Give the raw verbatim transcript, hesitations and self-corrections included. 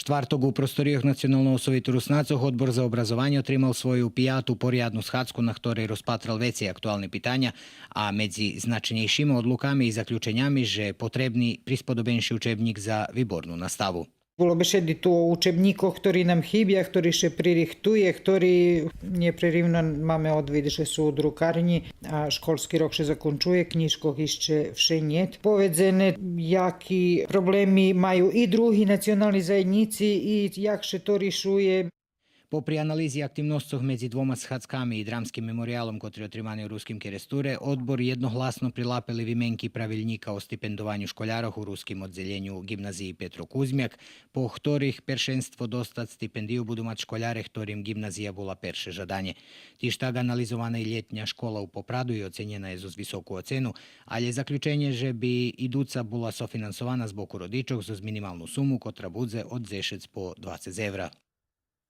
Четварток у просторийох Националного совиту Руснацох Одбор за образованє отримал свою пияту порядну схадзку, на хторей розпатрал вецей актуални питаня, а медзи значнєйшима одлуками и заключенями же потребни присподобенши учебнїк за виборну наставу. Було бешеди ту о учебнїкох хтори нам хибя, хтори ше пририхтує, хтори нєпреривно маме одвид же су у друкарнї, а школски рок ше закончує, кнїжкох ище вше нєт. Поведзене яки проблеми маю и други национални заєднїци и як ше то ришує. Попри анализи активносцох медзи двома схадзками и Драмским мемориялом котри отримани у Руским Керестуре, Одбор єдногласно прилапели вименки правилнїка о стипендованю школярох у Руским оддзелєню Ґимназиї „Петро Кузмяк”, по хторих першенство достац стипендию буду мац школяре хторим ґимназия була перше жаданє. Тиж так анализована и лєтня школа у Попраду и оценєна є зоз високу оцену, алє заключенє же би идуца була софинансована з боку родичох зоз минималну суму котра будзе од дзешец по двацец евра.